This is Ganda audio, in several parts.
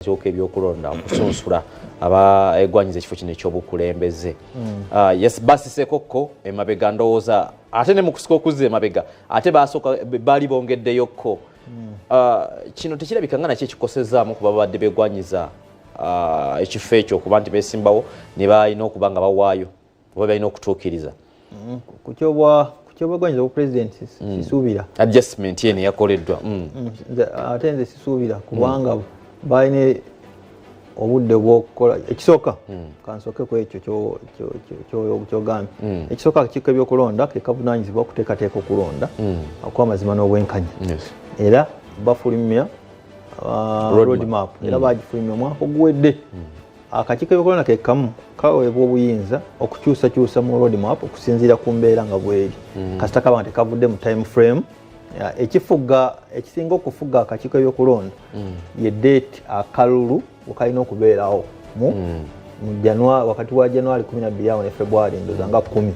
Kyoka ebyokulonda okusunsula abaegwanyiza ekifo kino ekyobukulembeze. Yes, basisekokko emabega, ndowooza ate ne mu kusika okuzza emabega ate basooka baali bongeddeyokko. Kino tekirabika nga nakyo ekikosezaamu kuba babadde begwanyiza ekifo ekyo okuba nti besimbawo ne balina okuba nga bawaayo oba balina okutuukiriza? Ku kyobwegwanyiza obupulezidenti, sisuubira. Adjustment eno eyakoleddwa. Ate nze sisuubira, kubanga balina obudde bwokukola. Ekisooka, kansooke ku ekyo kyogambye. Ekisooka, akakiiko ebyokulonda ke kavunanyizibwa okuteekateeka okulonda okwamazima n'obwenkanya. Era bafulumya road map, era bagifulumya omwaka oguwedde. Akakiiko ebyokulonda ke kamu kaweebwa obuyinza okukyusakyusa mu road map okusinziira ku mbeera nga bweri, kasita kaba nga tekavudde mu time frame. Ekifuga, ekisinga okufuga akakiiko ebyokulonda ye date akalulu wekalina okubeerawo mu January, wakati wa January 12 awo ne February ndoza nga 10.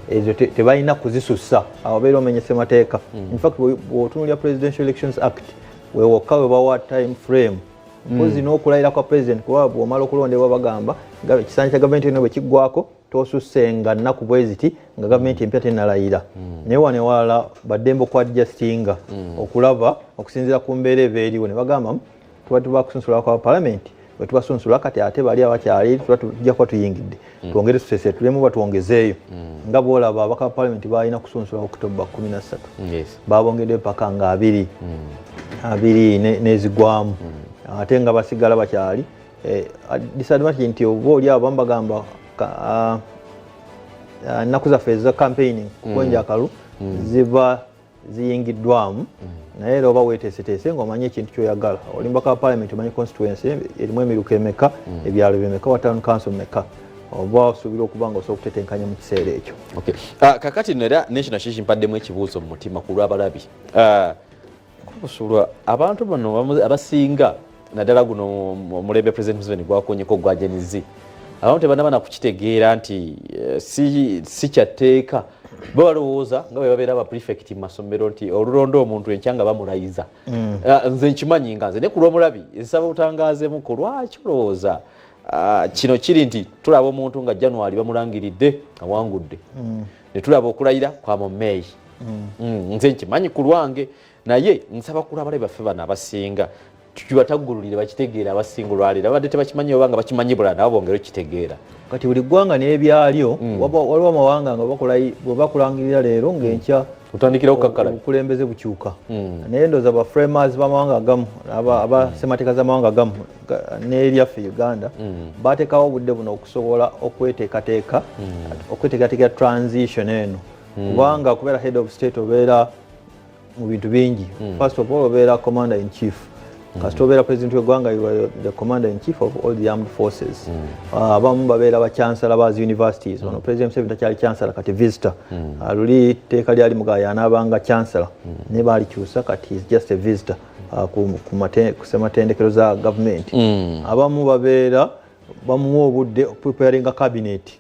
Ezo tebalina kuzisussa, awo obeera omenyese mateeka. In fact, bw'otunuulira Presidential Elections Act, wewokka we bawa time frame, mpozi n'okulayira kwa president, kuba bw'omala okulondebwa bagamba ekisanja kya gavumenti eno bwe kiggwako tosussenga nnaku bwe ziti nga gavumenti empya tenalayira. Naye wano ewalala baddembe okuadjustinga okulaba okusinziira ku mbeera eba eriwo, ne bagamba tuba tuba kusunsula kwa palamenti, bwe tubasunsula kati ate bali abakyali tuba tujja kuba tuyingidde, twongere tusesetulemu batwongezeeyo. Nga bwolaba abaka ba palamenti balina kusunsula October 13, babongeddeyo paka nga abiri abiri n'ezigwamu, ate nga basigala bakyali. Disadvantage nti oba oli awo bamu bagamba ennaku zaffe eza campaigning, kukonja akalulu, ziba ziyingiddwamu, naye era oba weeteeseteese ng'omanyi ekintu kyoyagala. Oli mubaka wa parliament, omanyi constituency erimu emiruka emeka, ebyalo byemeka, wa town council meka, oba osuubira okuba nga osobola okutetenkanya mu kiseera ekyo. Okay. Kakati nno era nekino nakyo kimpaddemu ekibuuzo mu mutima ku lw'abalabi. Kubusulwa abantu bano abasinga, naddala guno omulembe President Museveni gwakonyeko gwa Gen Z, abamu tebanaba nakukitegeera nti si kyatteeka. Bo balowooza nga bwe babeera aba prefect mu masomero nti olulonda omuntu enkya nga bamulayiza. Nze nkimanyi nga nze, ne ku lw'omulabi nsaba otangaazemu ku lwaki olowooza kino kiri nti tulaba omuntu nga January bamulangiridde awangudde, ne tulaba okulayira kwa mu May. Nze nkimanyi ku lwange, naye nsaba ku lw'abalabi baffe bano abasinga tubataggululire bakitegeera. Abasinga olwaleero abadde tebakimanyi oba nga bakimanyi bulala, nabo bongere okitegeera. Kati buli ggwanga n'ebyalyo. Waliwo amawanga nga bwe bakulangirira leero ng'enkya otandikirawo kakkala. Obukulembeze bukyuka. Naye ndowooza ba framers b'amawanga agamu, aba ssemateeka z'amawanga agamu n'eryaffe Uganda, bateekawo obudde buno okusobola okweteekateeka transition eno, kubanga okubeera head of state obeera mu bintu bingi. First of all, obeera commander in chief. Kasita obeera president w'eggwanga, you are the commander in chief of all the armed forces. Abamu babeera bachancellor ba universities. Wano President Museveni takyali chancellor, kati visitor. Luli tteeka lyali mugaya anaabanga chancellor, naye baalikyusa, kati is just a visitor ku ssematendekero za gavumenti. Abamu babeera bamuwa obudde okupreparinga cabinet.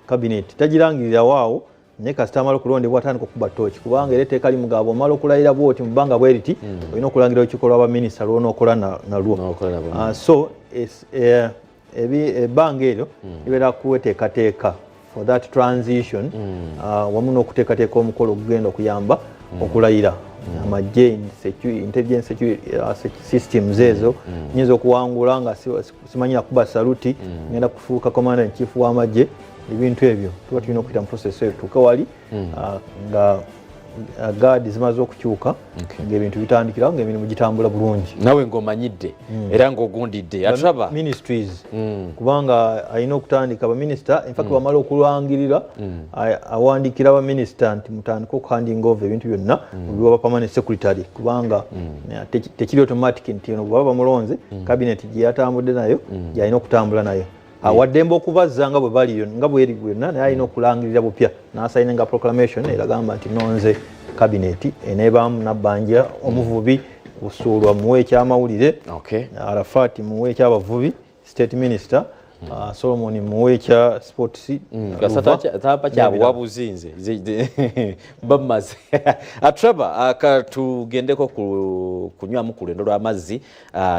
Cabinet tagirangirira waawo, naye kasita amala okulondebwa atandika okuba tooki, kubanga era etteeka limugamba omala okulayira bwoti mu bbanga bwe riti olina okulangira olukiiko lw'abaminisita lwonookola nalwo. N'okola nalwo. So ebbanga eryo libeera kweteekateeka for that transition, wamu n'okuteekateeka omukolo ogugenda okuyamba okulayira amagye, intelligence systems ezo. Nyinza okuwangula nga simanyi nakuba saluti, ngenda kufuuka commander in chief w'amagye. Ebintu ebyo tuba tulina okuyita mu process eyo tuuke wali nga guard zimaze okukyuka, ng'ebintu bitandikirawo, ng'emirimu gitambula bulungi. Nawe ng'omanyidde era ng'ogundidde atulaba. Ministries, kubanga alina okutandika baminisita. In fact, bamala okulangirira, awandiikira baminisita nti mutandike okuhanding over ebintu byonna mubiwa ba permanent secretary, kubanga tekiri automatic nti ono bwaba bamulonze, cabinet gye yatambudde nayo gyalina okutambula nayo. Awaddembe okubazza nga bwe bali nga bweri byonna, naye alina okulangirira bupya n'asayininga proclamation eragamba nti nonze cabinet eneebaamu Nabbanja omuvubi, Busuulwa muwe ekyamawulire, Arafat muwe ekyabavubi, state minister. Solomon muwe ekya sports. Tapa kyabuwabuzi nze bamaze. Trevor, katugendeko kunywamu ku lwendo lw'amazzi.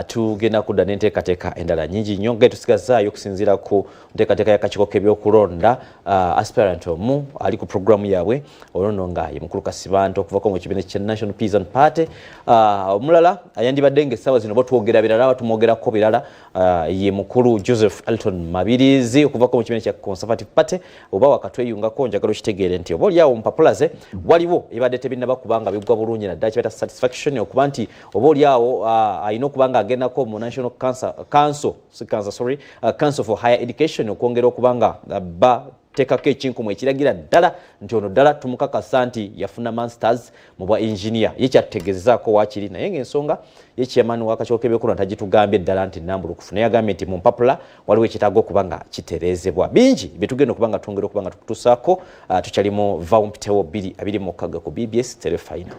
Tugenda kudda n'enteekateeka endala nyingi nnyo nga tusigazaayo okusinziira ku nteekateeka y'akakiiko k'ebyokulonda. Aspirant omu ali ku programu yaabwe, olwo nno nga ye mukulu Kasibanto okuvako mu kibiina kya National Peace and Party. Omulala ayandibadde nga essaawa zino batwogera birala, batumwogerako birala, ye mukulu Joseph Elton Mabirizi okuvako mu kibiina kya Conservative Party. Oba wakatweyungako, njagala okitegeere nti oba oliawo mpapula ze waliwo ebadde tebinnaba kubanga biggwa bulungi, naddala kibata satisfaction okuba nti oba oliawo alina okuba nga agendako mu National Council, si Council, sorry, Council for Higher Education okwongera okuba nga bateekako ekinkumu ekiragira ddala nti ono ddala tumukakasa nti yafuna masters mu bwa engineer. Ye kyatutegeezaako waakiri, naye ng'ensonga ye chairman w'akakiiko k'ebyokulonda tagitugambye ddala nti nambulukufu, naye agambye nti mu mpapula waliwo ekyetaaga okuba nga kitereezebwa. Bingi bye tugenda okuba nga twongera okuba nga tukutuusaako. Tukyali mu Vawumpitewo 2026 ku BBS Terefayina.